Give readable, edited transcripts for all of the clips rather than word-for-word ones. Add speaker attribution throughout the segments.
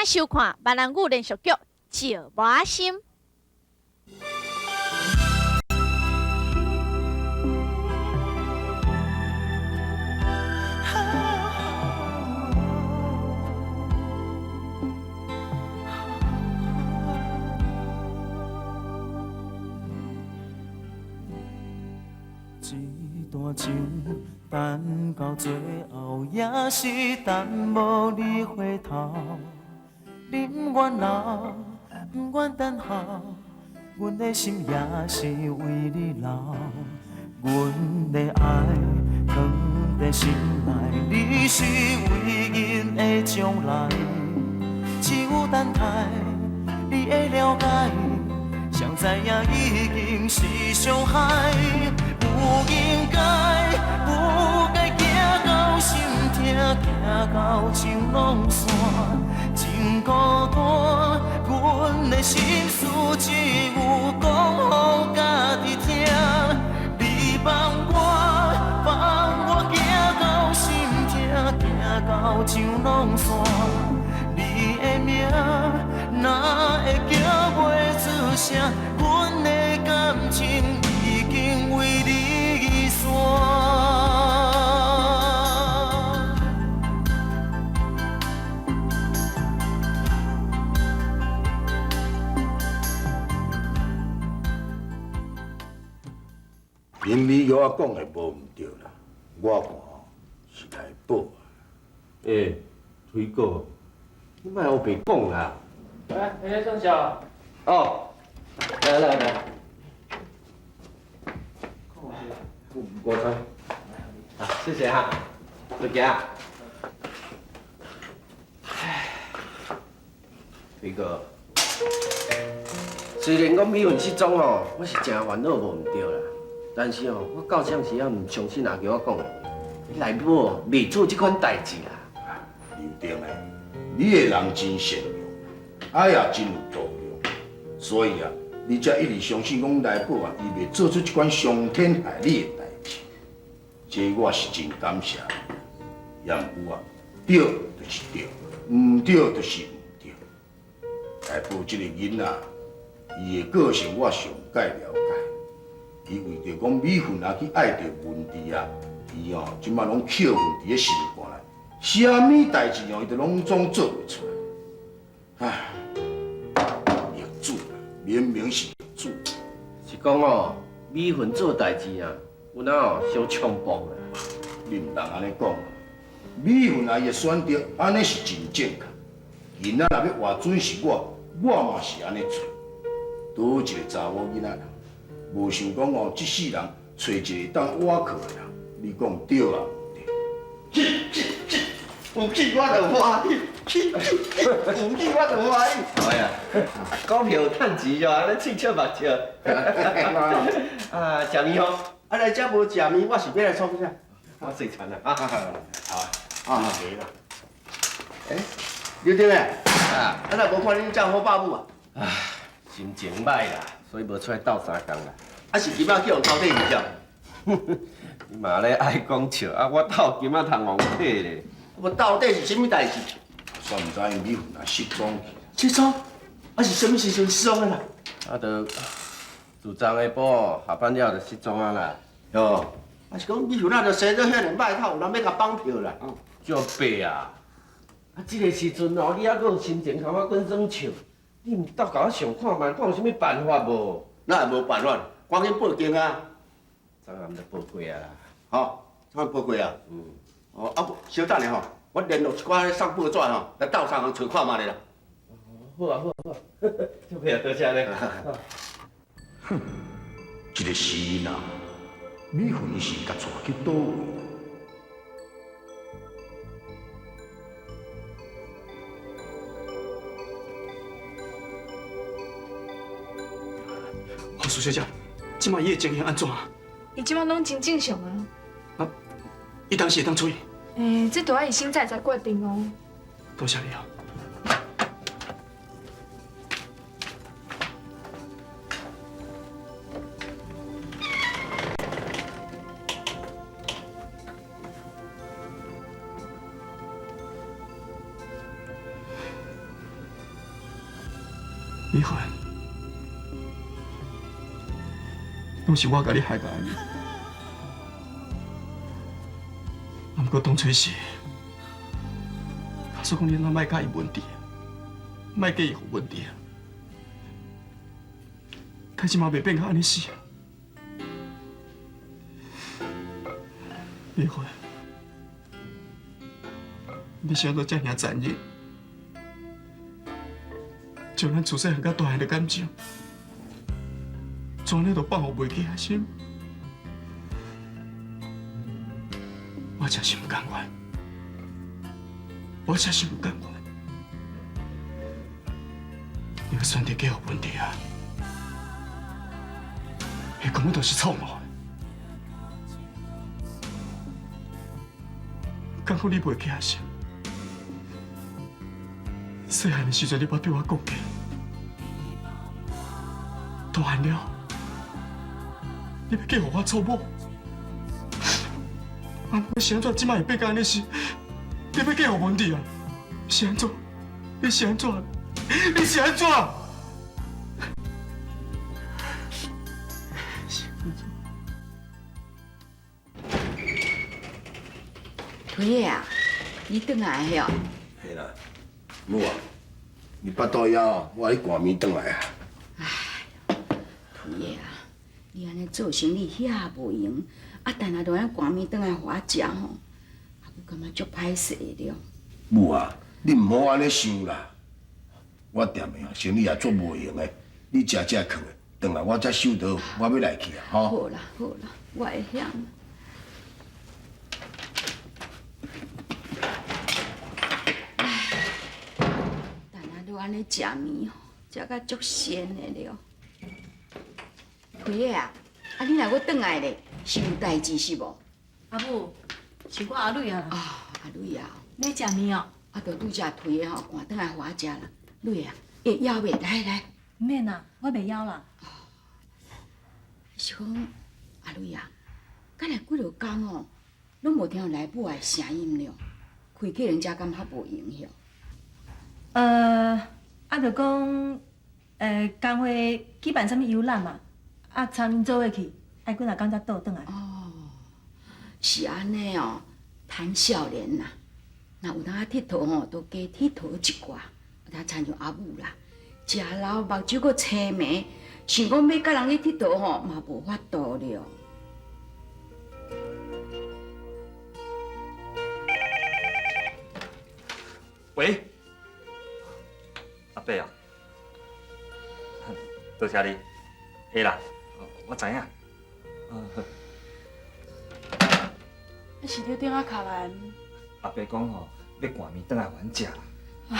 Speaker 1: 請收看閩南語連續劇《石磨仔心》。
Speaker 2: 這段情等到最後，也是等無你回頭。你毋願留，毋願等候，阮的心也是為你留。阮的愛藏在心內，你是唯一的將來。只有等待你的了解，誰知影已經是傷害。不應該，不該行到心痛，行到情攏散，真孤單。阮的心事只有講予家己聽。你放我，放我行到心痛，行到情攏散。你的名哪會叫袂出聲？阮的感情已經為你散。
Speaker 3: 林美玉仔講的無毋對啦，我看是來寶啊。
Speaker 4: 欸，推哥，你莫烏白講啦。
Speaker 5: 來，欸，宋小。
Speaker 4: 哦，來來來。我穿。啊，謝謝哈，再見。推哥，雖然講美雲失蹤哦，我是誠煩惱無毋對啦。但是哦，我到這時也毋相信阿喬仔講的話，內母袂做這款代誌啦。
Speaker 3: 劉定呢，你的人真善良，啊也真有度量，所以啊，你才一直相信講內母啊，伊袂做出這款傷天害理的代誌。這我是真感謝你。也毋過啊，對就是對，毋對就是毋對。內母這個囡仔，伊的個性我上蓋了解。伊為著講美雲啊去愛著文治啊，伊哦這擺攏抾恨佇咧心肝內，啥物代誌哦，伊都攏總做袂出來。唉，逆子啦，明明是逆子。
Speaker 4: 是講哦，美雲做代誌啊，有哪哦傷衝動啦。
Speaker 3: 你毋通按呢講，美雲啊，伊的選擇按呢是真正確。囡仔若欲換準是我，我嘛是按呢做。佗一個查某囡仔？無想講哦，這世人揣一個當倚靠的人，你講對啊？
Speaker 6: 去去去，有去我就歡喜，去去去，有去我就歡喜。
Speaker 4: 哎呀，股票趁錢哦，按呢喙笑目笑。啊，食麵吼，
Speaker 6: 啊來遮無食麵，我是欲來創啥？
Speaker 4: 我細饞啦，啊好
Speaker 6: 啊，啊，啦。欸，劉丁欸，啊，哪無看恁這好饱母啊？
Speaker 4: 啊，心情歹啦，所以無出來鬥相共啦。
Speaker 6: 啊是金仔去予偷提去了？
Speaker 4: 你嘛咧愛講笑，啊我鬥金仔通予提咧。
Speaker 6: 無到底是啥物代誌？
Speaker 3: 煞毋知影美雲也失蹤去。
Speaker 6: 失蹤？啊是啥物時陣失蹤的啦？
Speaker 4: 啊，就自昨下晡下班了就失蹤啊啦。
Speaker 6: 哦，啊是講美雲仔就生做遐爾歹透，有人欲共綁票啦？
Speaker 4: 足白啊！啊，這個時陣哦，你猶閣有心情共我講耍笑？你毋鬥共我想看覓，看有啥物辦法無？
Speaker 6: 哪會無辦法？趕緊報警啊！
Speaker 4: 昨暗就報過啊啦。
Speaker 6: 吼，昨暗報過啊？
Speaker 4: 嗯。
Speaker 6: 哦，啊，小等下吼，我聯絡一寡送報紙吼，來鬥相共揣看覓咧啦。
Speaker 4: 好啊好啊好啊，這配合多謝咧。
Speaker 3: 哼，這個死人，美雲伊是共帶去佗位？
Speaker 7: 護士小姐，這擺伊的情形按怎？
Speaker 8: 伊這擺攏真正常啊。
Speaker 7: 啊，伊當時會當出院？
Speaker 8: 欸，這著愛醫生才會使決定哦。
Speaker 7: 多謝你啊。美云，攏是我共你害到按呢。啊，毋过當初時，假使講你若莫佮伊問題，莫計伊予問題，代誌嘛袂變甲按呢死。美云，你是按怎遮爾殘忍？將咱自細漢到大漢的感情，就按呢就放予袂記仔心，我真是毋甘願，我真是毋甘願。你閣選擇嫁予文弟啊，彼根本就是錯誤的。敢講你袂記仔心？細漢的時陣，你捌對我講過，大漢了，你欲嫁予我做某，啊，毋過是按怎這擺會變甲按呢是？你欲嫁予文弟啊？是按怎？你是按怎？你是按怎？是按怎？
Speaker 9: 推的啊，你轉來了？
Speaker 3: 嘿啦，母啊，你腹肚枵，我去趕麵轉來啊。
Speaker 9: 哎，推的啊，你按呢做生意遐無閒，啊，等下就按趕麵轉來予我食吼，啊，我感覺足歹勢的了。
Speaker 3: 母啊，你毋好按呢想啦，我踮的生意也足無閒的，你食食睏的，轉來我才收到，我欲來去啊，吼。
Speaker 9: 好啦好啦，我會曉。按呢食麵吼，食甲足鮮的了。辉仔啊，啊你若閣轉來咧，是有代誌是無？
Speaker 10: 阿母，是我阿蕊啊。
Speaker 9: 哦，阿蕊啊。
Speaker 10: 欲食麵哦？
Speaker 9: 啊，就拄才推的吼，趕轉來予我食啦。蕊啊，會枵袂？來來。
Speaker 10: 毋免啦，我袂枵啦。
Speaker 9: 哦，是講阿蕊啊，敢若幾落工吼，攏無聽到內母的聲音了，開客人遮敢較無閒曉？
Speaker 10: 啊，就講，工會舉辦啥物遊覽嘛，啊，參𪜶做伙去，愛幾若工才倒轉來。
Speaker 9: 哦，是按呢哦，貪少年啦，若有當仔𨑨迌吼，都加𨑨迌一寡，啊，親像阿母啦，食老目睭閣青盲，想講欲佮人去𨑨迌吼，嘛無法度了。
Speaker 5: 喂。阿伯啊，多謝你，會啦，我知影。好。
Speaker 11: 啊，是你電話敲來。
Speaker 5: 阿伯講吼，欲趕麵轉來予阮食啦。
Speaker 11: 唉，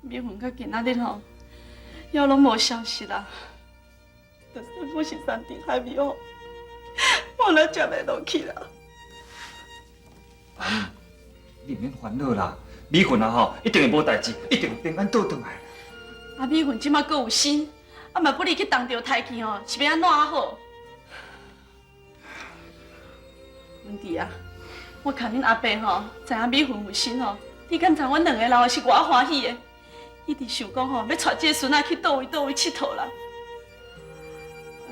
Speaker 11: 美雲到今仔日吼，猶攏無消息啦。就算我是山珍海味哦，我都食袂落去啦。
Speaker 5: 阿姆，你毋免煩惱啦。美雲啊吼，一定會無代誌，一定會平安倒轉來。
Speaker 11: 啊，美雲這馬閣有心，啊嘛不離去當著刣去吼，是欲按怎好？文弟啊，我看恁阿伯吼，知影美雲有心吼，你敢知阮兩个老是偌歡喜的？一直想講吼，欲帶這个孫仔去佗位佗位𨑨迌啦。啊，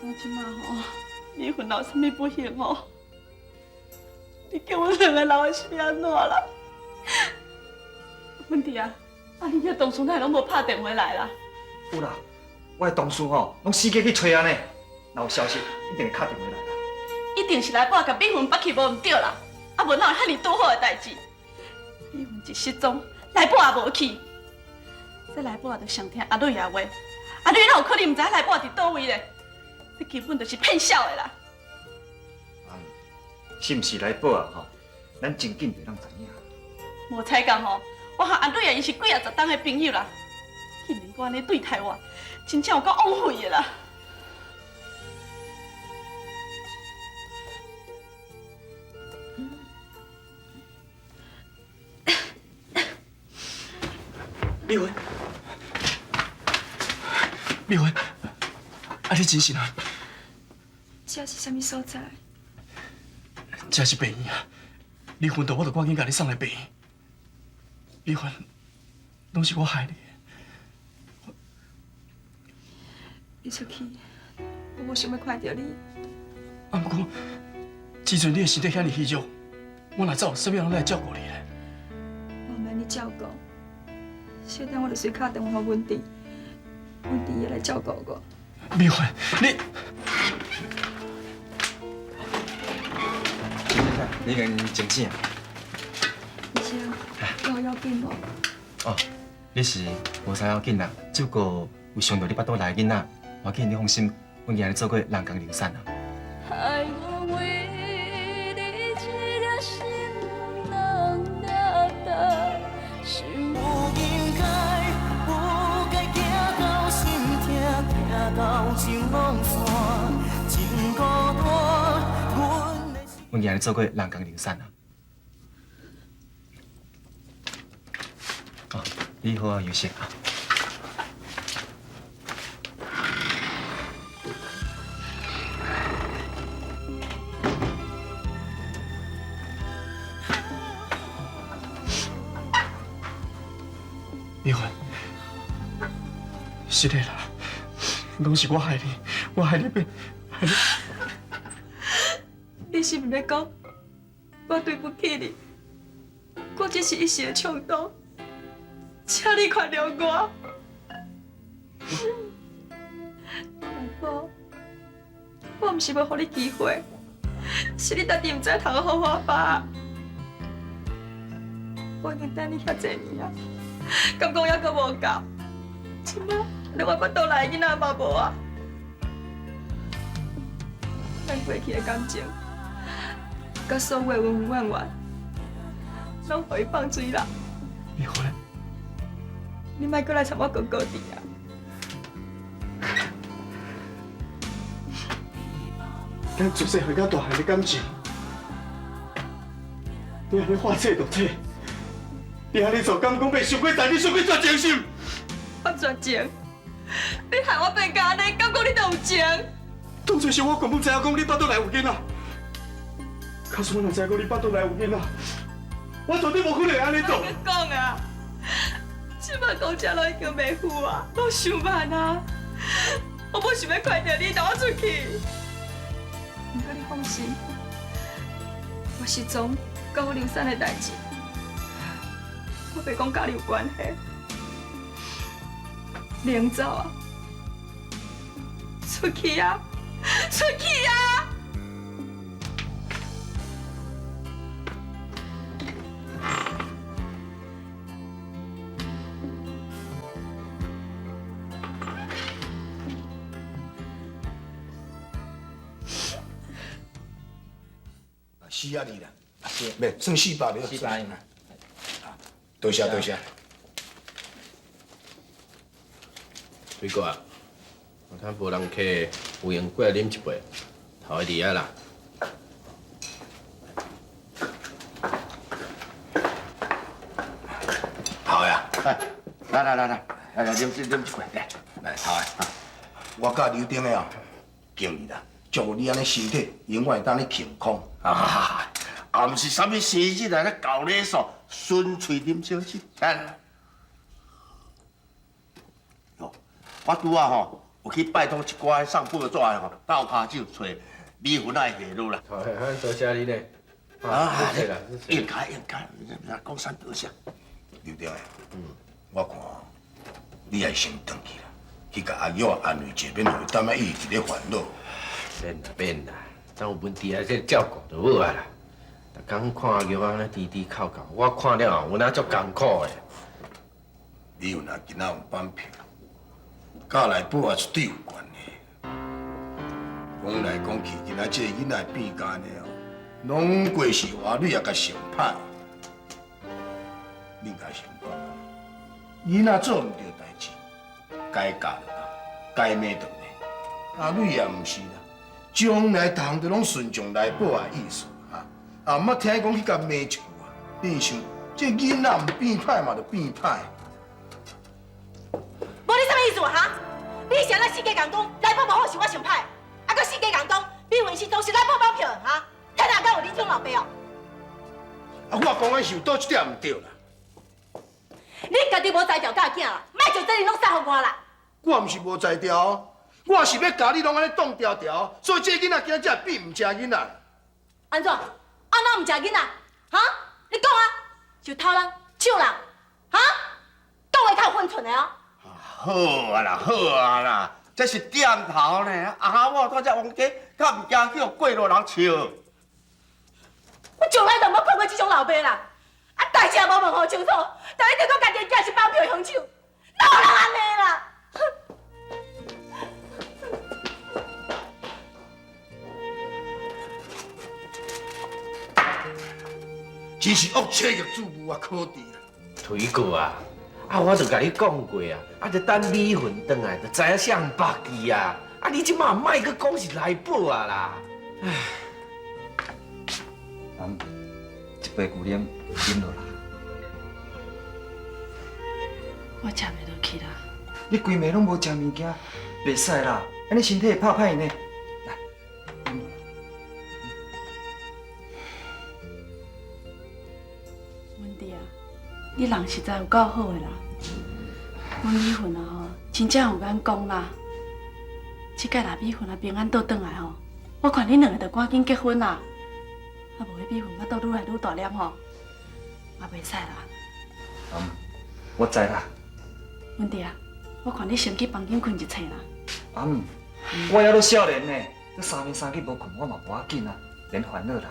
Speaker 11: 當這馬吼，美雲有啥物不幸吼？你叫阮兩个老是欲按怎啦？文弟啊，啊你遐同事哪會攏無拍電話來啦？
Speaker 5: 有啦，我的同事吼，攏死過去揣啊呢，若有消息，一定會敲電話來啦。
Speaker 11: 一定是來報共美雲縛去無毋對啦，啊無哪有遐爾拄好的代誌？美雲一失蹤，來寶也無去，這來寶就上聽阿蕊的話，阿蕊哪有可能毋知來寶佇佗位咧？這根本就是騙痟的啦！
Speaker 5: 啊，是毋是來寶啊？吼，咱真緊就會當知影。
Speaker 11: 無彩工吼！我和阿蕊啊，伊是幾仔十冬的朋友啦，竟然閣按呢對待我，真正有夠枉費的啦！
Speaker 7: 美雲，美雲，啊你精神啊？
Speaker 8: 這是啥物所在？
Speaker 7: 這是病院啊！你昏倒，我就趕緊共你送來病院。美雲，攏是我害你的，
Speaker 8: 你出去，我無想欲看著你。
Speaker 7: 啊，毋過，這陣你的身體遐爾虛弱，我若走，啥物人來照顧你咧？
Speaker 8: 我毋免你照顧，小等我就隨敲電話予文弟，文弟會來照顧我。
Speaker 7: 美芬，你
Speaker 5: 你已經清醒？
Speaker 8: 醫生，有要緊無？
Speaker 5: 哦，你是無啥要緊啦，只不過有傷著你腹肚內的囡仔，無要緊，你放心，阮今日做過人工流產啦。
Speaker 12: 害阮為你一粒心人掠大，想
Speaker 2: 不應該，不該行到心痛，疼到情攏散，真孤單。
Speaker 5: 阮今日做過人工流產啦。哦，你好好休息啊。
Speaker 7: 美芬，是的啦，攏是我害你，我害你變，害你。
Speaker 8: 你是毋咧講，我對不起你，我只是一時的衝動，請你原諒我。大寶，我毋是無予你機會，是你家己毋知通好好把。我已經等你遐濟年啊，敢講猶閣無夠？這擺連我腹肚內的囡仔嘛無啊！咱過去的感情，佮所有的恩恩怨怨，攏予伊放水啦。
Speaker 7: 美芬，
Speaker 8: 你莫閣來插我哥哥弟啊！
Speaker 7: 咱自細漢到大漢的感情，你按呢話這就這，你按呢做，敢講袂傷過殘，你傷過絕情心？
Speaker 8: 我絕情？你害我變甲按呢，敢講你都有情？
Speaker 7: 當初是我根本知影講你腹肚內有囡仔，假使我若知影講你腹肚內有囡仔，我絕對無可能按呢做。
Speaker 8: 莫閣講啊！這擺講這攏已經袂赴啊，攏傷慢啊！我無想欲看著你，帶我出去。毋過你放心，我失蹤佮我流產的代誌，我袂講佮你有關係。你用走啊！出去啊！出去啊！
Speaker 3: 四啊二啦，袂算400了。
Speaker 13: 400嘛。
Speaker 3: 多謝多謝。
Speaker 4: 水果啊，我看無人客，有閒過來啉一杯，頭一伫遐啦。
Speaker 3: 頭呀，
Speaker 6: 來來來來來來，啉一杯，來
Speaker 3: 來頭啊，我佮劉丁的哦，敬你啦，祝你按呢身體永遠會當咧健康。
Speaker 6: 啊，啊，毋是啥物生日啊，咧搞禮數，純粹啉燒酒。來來，哦，我拄仔吼有去拜託一寡送報紙的吼，鬥跤手揣米粉仔的下落啦。
Speaker 4: 好，多謝你咧。
Speaker 6: 啊，應該應該，講啥多謝。
Speaker 3: 劉丁的，我看你愛先轉去啦，去共阿玉安慰者，免予伊踮遐一直咧煩惱。
Speaker 4: 免啦免啦，等有問題啊，這照顧就好啊啦。逐工看阿玉按呢滴滴哭哭，我看了後，有哪足艱苦的。
Speaker 3: 你有若今仔有放票，佮內寶也絕對有關係。講來講去，今仔這个囡仔變甲按呢哦，攏過是阿女也共想歹。你應該想講，囡仔做毋對代誌，該教就教，該罵就罵。阿女也毋是啦，將來逐項都攏順從內寶的意思哈。啊，毋捌聽伊講去共罵一句啊。你想，這囡仔毋變歹嘛，就變歹。
Speaker 1: 無你啥物意思哈？你是按怎四界共講內寶無好是我上歹，啊，閣四界共講美雲是都是內寶綁票哈？天下敢有恁種老爸哦？
Speaker 3: 啊，我講的是有佗一點毋對啦。
Speaker 1: 你家己無才調教囝啦，莫將責任攏撒予我啦。
Speaker 3: 我毋是無才調，我是欲共你攏按呢擋牢牢，所以這个囡仔今仔才會變毋成囡仔。
Speaker 1: 按怎？按怎毋成囡仔？哈？你講啊，是偷人、搶人，哈？講話較有分寸的哦。
Speaker 6: 好啊啦，好啊啦，這是點頭呢。阿某蹛遮冤家，敢毋驚去予過路人笑？
Speaker 1: 我從來就無看過這種老爸啦！啊，代誌也無問好清楚，但一直講家己的囝是綁票兇手，哪有人按呢啦？哼！
Speaker 3: 真是惡車玉注無啊，可恥啦！
Speaker 4: 推過啊！啊，我就共你講過啊，啊，就等美雲轉來，就知影啥人縛去啊！啊，你這馬莫閣講是來寶啊啦！
Speaker 5: 唉，阿姆，這杯牛奶飲落啦。
Speaker 11: 我食袂落去啦。
Speaker 5: 你規暝攏無食物件，袂使啦，按呢身體會拍歹呢。來，飲落。
Speaker 11: 文弟啊，你人實在有夠好的啦。阮美雲啊吼，真正有眼光啦。這擺若美雲啊平安倒轉來吼，我看恁兩个就趕緊結婚啦。啊，無彼美雲腹肚愈來愈大粒吼，嘛袂使啦。
Speaker 5: 阿姆，我知啦。
Speaker 11: 文弟啊，我看你先去房間睏一醒啦。
Speaker 5: 阿姆，我猶閣少年呢，這三暝三更無睏，我嘛無要緊啊，免煩惱啦。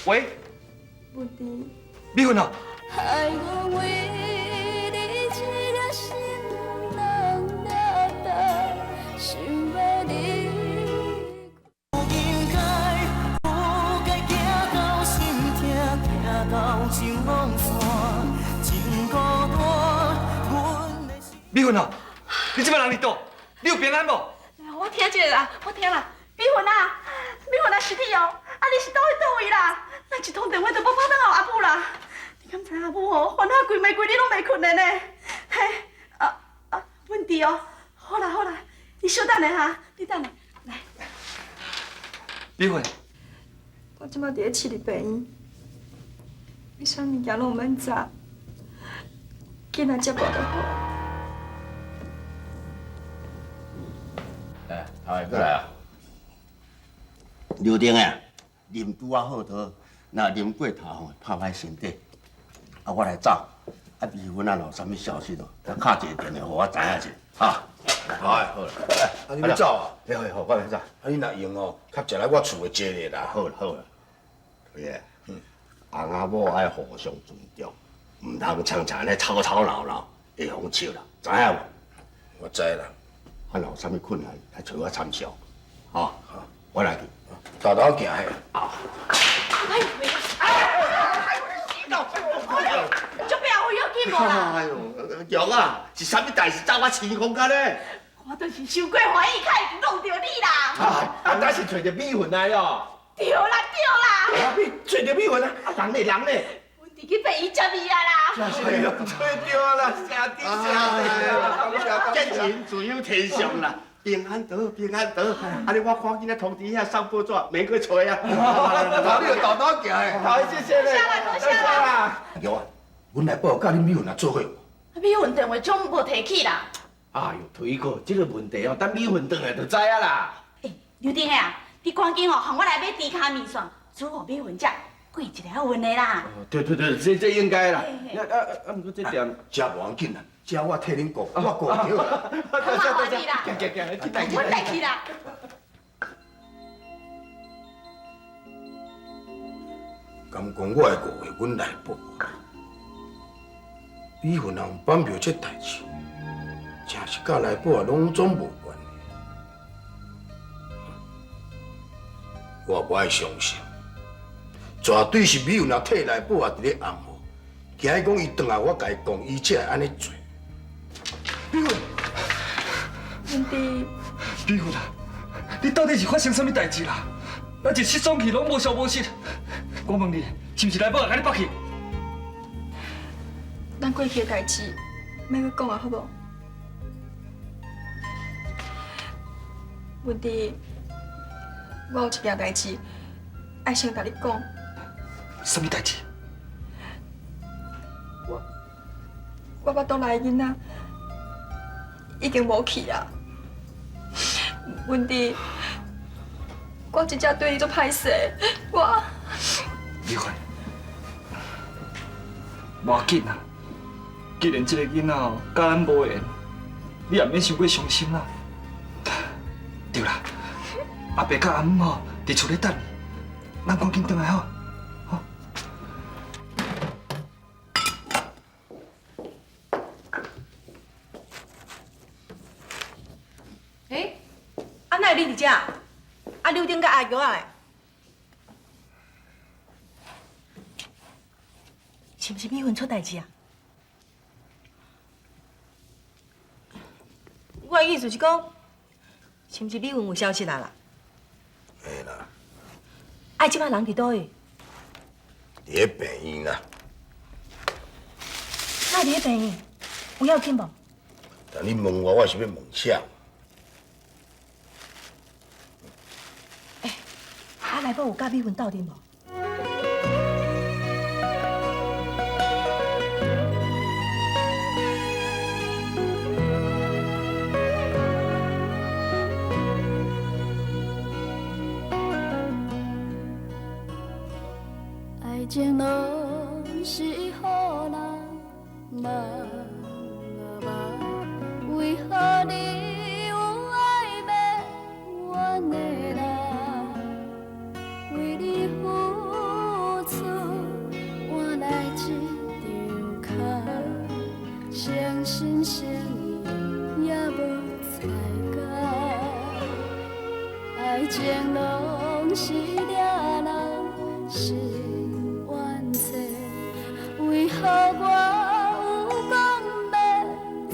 Speaker 5: 喂，
Speaker 8: 文弟，
Speaker 5: 美雲啊。
Speaker 12: 害阮為你一粒心人掠重，想欲離。
Speaker 2: 有應該，有該行到心痛，疼到情攏散，真孤單。阮的心。
Speaker 5: 美雲啊，你這擺人佇佗？你有平安無？
Speaker 11: 我聽這個啦，我聽啦，美雲啊，美雲啊，是你哦，啊你是佗位佗位啦？咱一通電話都無拍轉予阿母啦。你敢知阿母吼，煩惱規暝規日攏袂睏的呢？嘿，啊啊，文弟哦，好啦好啦，你小等下哈，你等下，來。
Speaker 5: 美雲，
Speaker 8: 我這擺佇咧市立病院，你啥物件攏毋免查，緊來接我就好。
Speaker 6: 哎，頭下過來啊！劉丁啊，啉拄仔好佗，若啉過頭吼，拍歹身體。啊，我來走。啊，美雲啊，有啥物消息咯？敲一个電話，予我知影者。哈，
Speaker 3: 好，好啦。啊，你欲走啊？
Speaker 6: 好，好，我欲走。
Speaker 3: 啊，你若閒哦，較常來我厝的坐咧啦。
Speaker 6: 好啦，好啦。對，翁仔某愛互相尊重，毋通常常咧吵吵鬧鬧，會予人笑啦，知影無？
Speaker 3: 我知啦。
Speaker 6: 啊，若有啥物困難，來揣我參詳。吼，我來去。
Speaker 3: 沓沓行嘿。
Speaker 6: 啊。
Speaker 1: 哎呦！這邊有要緊無啦？
Speaker 6: 哎呦，玉啊，是啥物代誌走我青空間咧？
Speaker 1: 我就是傷過歡喜，才會弄著你啦。
Speaker 4: 啊，但是揣著美雲來哦。
Speaker 1: 對啦對啦。
Speaker 4: 你揣著美雲啊？啊，人咧人咧？
Speaker 1: 阮佇去病院接伊啊啦。
Speaker 4: 哎呦，揣著啦，謝天謝地
Speaker 6: 啊！吉人自有天相啦。平安倒，平安倒。啊！你我趕緊來通知遐送報紙，免去揣啊。
Speaker 3: 你就沓沓行的。
Speaker 4: 好，謝謝你。
Speaker 1: 多謝啦。
Speaker 3: 玉啊，阮來報佮恁美雲也做伙無？
Speaker 11: 美雲電話總無提起啦。
Speaker 4: 哎呦，推過這個問題哦，等美雲轉來就知影啦。
Speaker 1: 欸，劉丁啊，你趕緊哦，予我來買豬跤麵線，煮予美雲食，過一個運的啦。
Speaker 4: 對對對，這應該啦。啊，毋過這點
Speaker 3: 這無要緊啦，這我替恁顧，我顧著啦。
Speaker 1: 麻煩你啦，
Speaker 4: 行行行，
Speaker 1: 阮來去啦。
Speaker 3: 敢講我會誤會阮來寶？美雲人綁票這代誌，真是佮來寶啊攏總無關係。我無愛相信，絕對是美雲啊替來寶啊佇咧暗號，驚伊講伊轉來我共伊講，伊才會按呢做。
Speaker 7: 美雲，
Speaker 8: 文弟，
Speaker 7: 美雲啊，你到底是發生啥物代誌啦？咱一失蹤去攏無消無息，我問你，是毋是來寶啊共你縛去？
Speaker 8: 咱過去的代誌，莫閣講啊，好無？文弟，我有一件代誌愛先共你講。
Speaker 7: 啥物代誌？
Speaker 8: 我腹肚內的囡仔已经无去啊。文弟，我真正对你足歹势，我。
Speaker 7: 美惠，无要紧啦，既然这个囡仔哦，佮咱无缘，你也免伤过伤心啦。对啦，阿爸佮阿姆吼伫厝咧等你，咱赶紧转来吼。
Speaker 1: 欸，啊，哪会你伫遮？啊，刘丁佮阿菊仔咧？是毋是美云出代志啊？我的意思是讲，是毋是美云有消息啊啦？
Speaker 3: 会啦。
Speaker 1: 啊，这摆人伫佗位？
Speaker 3: 伫咧病院啦。
Speaker 10: 哪伫咧病院？有要紧无？
Speaker 3: 但你问我，我是欲问啥？
Speaker 10: 欸，啊，内某有佮美云斗阵无？
Speaker 12: 爱情拢是予人梦啊梦，为何你有爱袂愿的人？为你付出换来这场空，诚心诚意也无彩工。爱情拢是掠人心。为何我有讲袂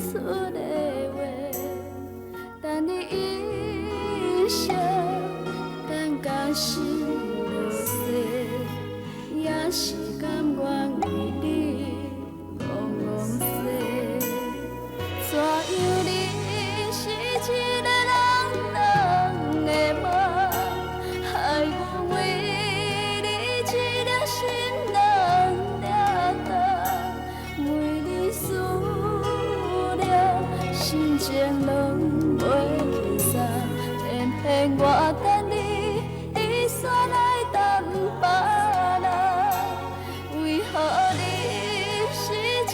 Speaker 12: 出的话？等你一生，等甲心落雪，也是甘愿为你戆戆踅。怎样你是一个人两个梦，害阮为你一粒心两粒糖，为你思量，心情拢袂轻松，偏偏我